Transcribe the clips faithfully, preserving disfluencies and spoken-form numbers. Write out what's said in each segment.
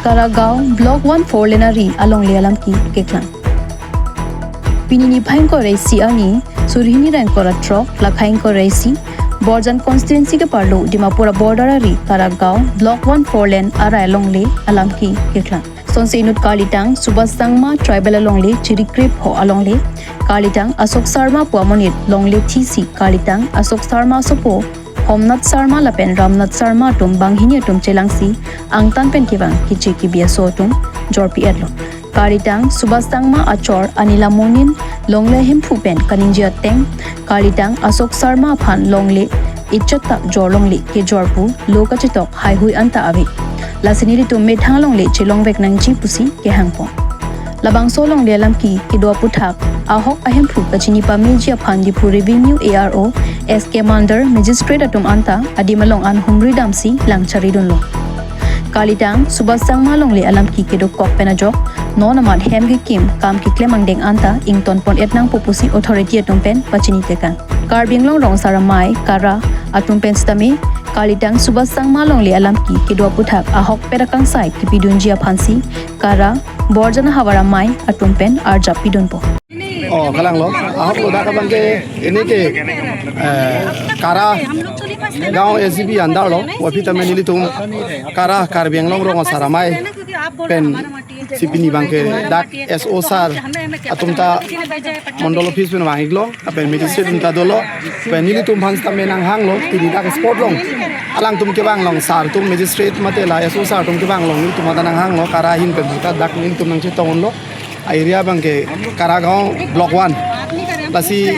Karagaon Block one four lane ari alongle alamki keklang. Pini niphai ingkoi ra isi arni, suri hini ra ingkoi ra throk, lakha ingkoi ra isi, Borjan constituency keparlo Dimapur a-border ari Karagaon Block one four lane arai alongle alamki keklang. Sonsi inut karlitang Subhas Sangma tribal alongle chirikrip ho alongle, karlitang Ashok Sharma pu amonit longle thisi karlitang Ashok Sharma asopo Homnath Sharma lapen Ramnath Sharma atum banghini atum chelangsi angtan pen kevang keche kebi aso atum jorpi-etlo. Karlitang Subhas Sangma achor Anila Monin longle ahemphu pen kaningje ateng, karlitang Ashok Sharma aphan longle ichat ta jor longle kejor pu lo kachetok haihui anta ave. Lasi nelitum methang alongle chelongvek nangji pusi kehangpon. Labangso alongle alamki kedo aputhak ahok ahemphu kachini pameji aphan Diphu Revenue A R O, S K Mandar, Magistrate atum anta adim along an humri damsi lang charidunlo. Karlitang Subhas Sangma alongle alamki kedokok pen ajok non amat hem kekim kam keklem angdeng anta ingtonpon-et nangpo pusi authority atum pen pachini tekang. Karbi Anglong Rong Asar Amei, KARA, atum pen sitame karlitang Subhas Sangma alongle alamki kedo aputhak ahokpet akangsai kepidunji aphansi KARA, Borjan ahavar amei atum pen arjap pidunpo. Oh, kalanglo. Ahok lo dak abangke ini ke, eh, KARA Gaon S G B under lo. Wapi tame nelitum KARA Karbi Anglong Rong Asar Amei pen si pini abangke dak S O sir atum ta mondol office pen vang-iklo, lapen magistrate atum ta dolo, pen nelitum aphan sitame nanghanglo, pini dak spot along alangtum kevang along sir atum magistrate mate la S O sir atum kevang along nelitum aphan nanghanglo, KARA ahin pen ta dak nelitum nangchetonglo, a-area abangke Karagaon Block one. Lasi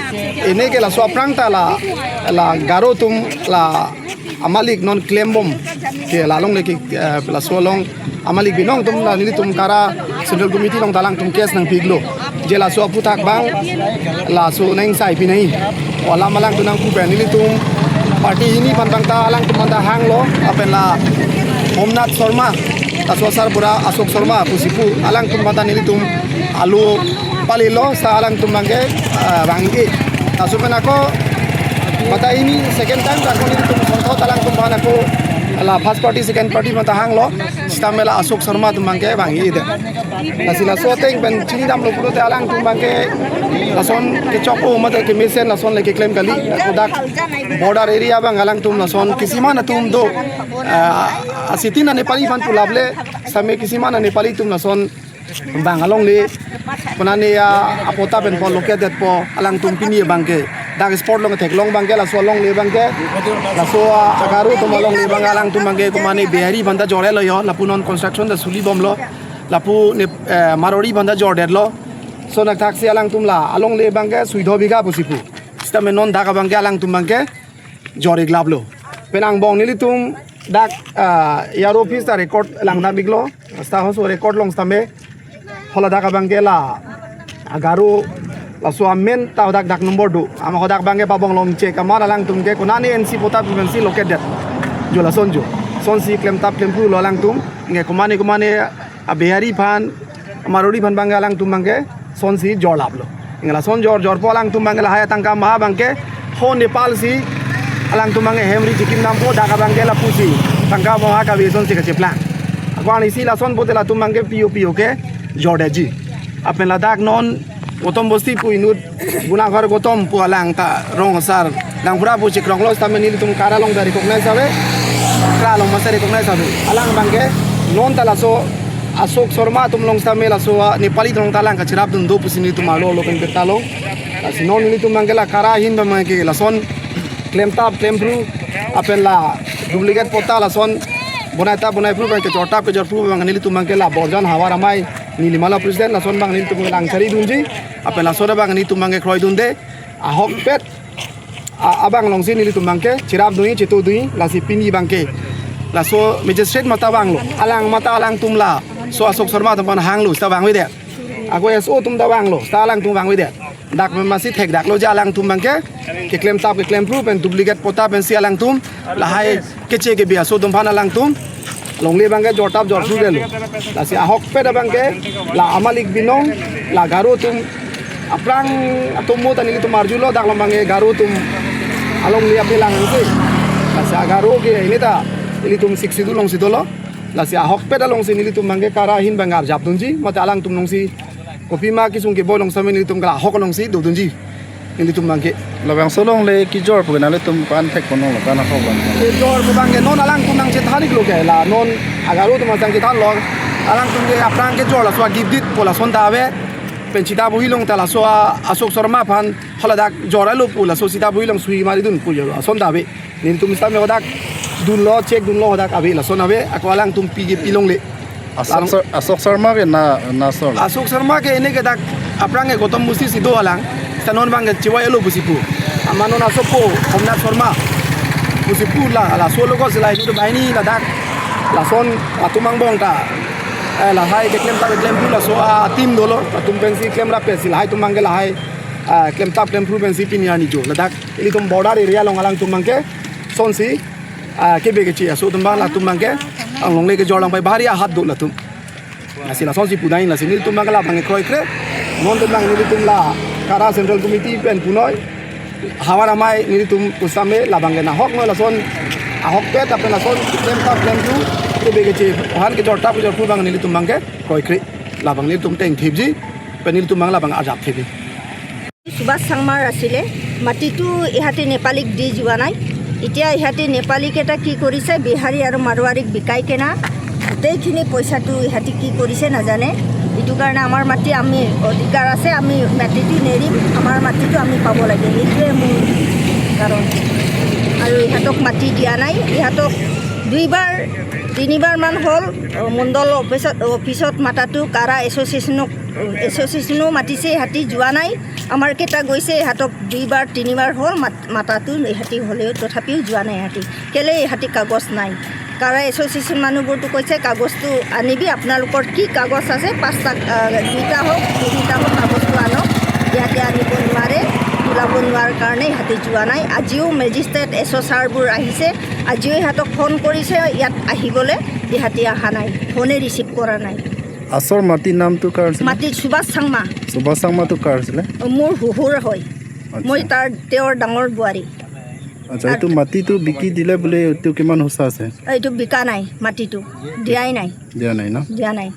ini ke laso aphrang ta la, la Garo atum la amalik non klembom ke la alongle ke, eh, laso along amalik binong atum la nelitum KARA Central Committee along ta alangtum case nangpi-iklo. Je laso aputhak abang laso nang sai pinai. Alam alangtum nangpu pen nelitum party hini aphan abang ta alangtum aphan ta hanglo, lapen la Homnath Sharma, laso asar pura Ashok Sharma pusi pu alangtum aphan ta nelitum alo palilo, seta alangtum abangke, ah, vang-ik. Laso pen ako mata ini second time ta ako nelitum sonthot alangtum aphan ako la first party, second party aphan ta hanglo, sitame la Ashok Sharma atum abangke vang-ikdet. Lasi laso ateng pen chinidamlo pulote alangtum abangke lason kechok-o mate kemesen lason le keklem kali. Ako dak border area abang alangtum lason kisiman atum do, ah, asitin a-Nepali aphan pulap le sitame kisiman a-Nepali atum lason vang alongle, konane ya apota pen po loket det po, alangtum pini abangke dak spot along theklong abangke laso alongle abangke, laso a-Garo atum alongle abang alangtum abangke komane Bihari aphan ta jor-etlo yo, lapu non construction ta suli bomlo, lapu ne, eh, Marwari aphan ta jordetlo. So nangthaksi alangtum la alongle abangke sui do bigha pusi pu. Sitame non dak abangke alangtum abangke jor-iklaplo. Pen angbong nelitum dak, ah, A R O office ta record langdam-iklo. Seta hoso record along sitame hala dak abangke la, ah, Garo laso amen ta hadak dak number do. Ama hadak abangke pabong longchek amat alangtum ke konane N C pota pu pensi loket det. Jo lason jo. Sonsi klemtap klemphrulo alangtum. Nge komane komane a-Bihari aphan, Marwari aphan abangke alangtum abangke sonsi jorlaplo. Nge lason jor jorpo alangtum abangke lahai atangka maha abangke ho Nepal si alangtum abangke hem ri chikim dampo, dak abangke lapusi tangka maha kave sonsi kacheplang. Ako ani si lason pote latum abangke pio pio ke jordetji. Lapen ladak non Gautam Bosti pu inut Gunaghar Gautam pu alang ta rong asar nangpura pu chikronglo, sitame nelitum KARA along ta recognize ave, KARA along masa recognize ave. Alang abangke non ta laso Ashok Sharma atum along sitame laso a-Nepali atum along ta alang kachirapdun do pusi nelitum arlo lo pen petalo. Lasi non nelitum abangke la KARA ahin abangke lason klemtap klemphru, lapen la duplicate pota lason bonaitap bonaiphru abangke jortap kejorphru abang nelitum abangke la Borjan havar amei, neli mala president, lason abang nelitum lang charidunji. Lapen laso abang nelitum abangke kroidunde. Ahokpet a-, abang alongsi nelitum abangke chirapdunji, chetodunji, lasi pini abangke laso magistrate mata vanglo. Alang mata alangtum laso Ashok Sharma atum aphan hanglo, seta vangvedet. Ako S O atum ta vanglo, seta alangtum vangvedet. Dak memasi thekdaklo je alangtum abangke keklemtap keklemphru pen duplicate pota pensi alangtum lahai keche kebi aso atum aphan alangtum longle abangke jortap jorphru detlo. Lasi ahokpet abangke la amalik binong, la Garo atum aphrang atum mo ta nelitum arjulo, dak along abangke Garo atum alongle apelang angse. Lasi a-Garo ke ini ta ilitum Sixth Schedule alongsi dolo. Lasi ahokpet alongsi nelitum abangke KARA ahin abang arjap dunji, mate alangtum alongsi kopima kesung keboi along same nelitum ke la ahok alongsi dodunji nelitum abangke. Labangso along le kejor pu ke nanglitum pan thek ponlo, pan ahok abang. Kejor pu abangke non alangtum nangchethan-iklo ke la, non agaro atum nangchethanlo, alangtum ke aphrang kejor laso agipdit pu lason ta ave, pen sita bohi along ta laso a-, Ashok Sharma aphan haladak jorlo pu laso sita bohi along sui mari dun pu jo lason ta ave. Nelitum sitame hadak dunlo, check dunlo, hadak ave, lason ave, ako alangtum piji pilongle. Ashok Alang- Shar-, Ashok Sharma ke na, na sor. Ashok Sharma ke ene ke dak aphrang ke Gautam Busti si do alang. Sita non abangke chewai-lo pusi pu. Amat non asopo Omnath Sharma pusi pu la, laso along ko silai itu bahini ladak. Lason atum angbong ta, eh, lahai keklem ta keklem pu laso a-team dolo. Atum pensi klemrap pensi lahai atum abangke lahai, ah, klem tap klem phru pensi pini arni jo. Ladak ilitum border area along alangtum abangke sonsi, ah, kebe keche aso atum abang latum abangke anglongle kejor lang pai bahari ahat do latum. Lasi lasonsi pudai, lasi nelitum abang labang kroikre. Non atum abang nelitum la KARA Central Committee pen punoi havar amei nelitum pusitame labang ke nahok noi, lason ahokpet apen lason klem tap klem phru, kebe keche, han kejor tap kejor phru abang nelitum abangke kroikre. Labang nelitum teng thipji pen nelitum abang labang arjap thipji. Subhash চাংমাৰ আছিলে। মাটিটো ইহঁতে নেপালীক দি যোৱা নাই। এতিয়া ইহঁতে নেপালীকেইটা কি কৰিছে, বিহাৰী আৰু মাৰোৱাৰীক বিকাই কেনা গোটেইখিনি পইচাটো ইহঁতে কি কৰিছে নাজানে। এইটো কাৰণে আমাৰ মাটি, আমি অধিকাৰ আছে, আমি মাটিটো নেৰিম, আমাৰ মাটিটো আমি পাব লাগে, এইটোৱে মোৰ কাৰণ। আৰু ইহঁতক মাটি দিয়া নাই। ইহঁতক দুইবাৰ তিনিবাৰমান হ'ল, মণ্ডল অফিচত, অফিচত মাতাটো, কাৰা এছ'চিয়েশ্যনক, এছ'চিয়েশ্যনো মাতিছে, ইহঁতি যোৱা নাই। আমাৰ কেইটা গৈছে, ইহঁতক দুইবাৰ তিনিবাৰ হ'ল মাত-, মাতাটো, ইহঁতি হ'লেও তথাপিও যোৱা নাই ইহঁতি। কেলে ইহঁতি কাগজ নাই? কাৰা এছ'চিয়েশ্যন মানুহবোৰতো কৈছে, "কাগজটো আনিবি, আপোনালোকৰ কি কাগজ আছে, পাঁচটা, আহ, দুইটা হওক, তিনিটা হওক, কাগজটো আনক।" ইহঁতে আনিব নোৱাৰে, ওলাব নোৱাৰাৰ কাৰণে ইহঁতে যোৱা নাই। আজিও মেজিষ্ট্ৰেট, এছ অ' ছাৰবোৰ আহিছে, আজিও ইহঁতক ফোন কৰিছে ইয়াত আহিবলৈ, ইহঁতে অহা নাই, ফোনে ৰিচিভ কৰা নাই। আচল মাটিৰ নামটো কাৰ আছিলে? মাটি সুভাষ চাংমা। সুভাষ চাংমাটো কাৰ আছিলে? মোৰ শহুৰ হয়। আচ্ছা। মই তাৰ, তেওঁৰ ডাঙৰ বোৱাৰী। আচ্ছা, এইটো মাটিটো বিকি দিলে বুলি এইটো কিমান সঁচা আছে? এইটো বিকা নাই, মাটিটো দিয়াই নাই। দিয়া নাই ন? দিয়া নাই।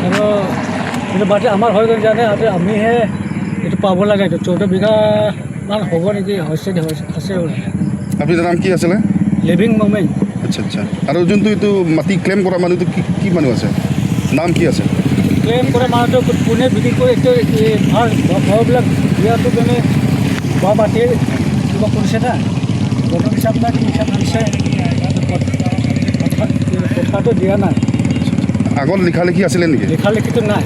আৰু এইটো মাটি আমাৰ হৈ গ'ল কাৰণে আজি আমিহে এইটো পাব লাগে। এইটো চৈধ্য বিঘা মান হ'ব নেকি, হৈছে দে, হৈছে, আছে বোলে। আপোনাৰ নাম কি আছিলে? লিভিং মমেন। আচ্ছা, আচ্ছা। আৰু যোনটো এইটো মাটি ক্লেইম কৰা মানুহটো কি, কি মানুহ আছে? নাম কি আছে? ক্লেইম কৰা মানুহটো কোনে বিক্ৰী কৰে, এইটো এই ভাল ঘ-, ঘৰবিলাক দিয়াটো মানে বা মাটিৰ কিবা কৰিছে না? বটল হিচাপ না কি হিচাপ কৰিছে? পট-, পট-, পট্টাটো দিয়া নাই। আগত লিখা লিখি আছিলে নেকি? লিখা লিখিটো নাই।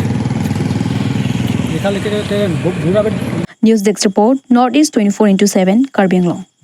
লিখা লিখিটো তে বু-, বুঢ়া বে- News Desk Report, North East twenty-four into seven, Karbi Anglong.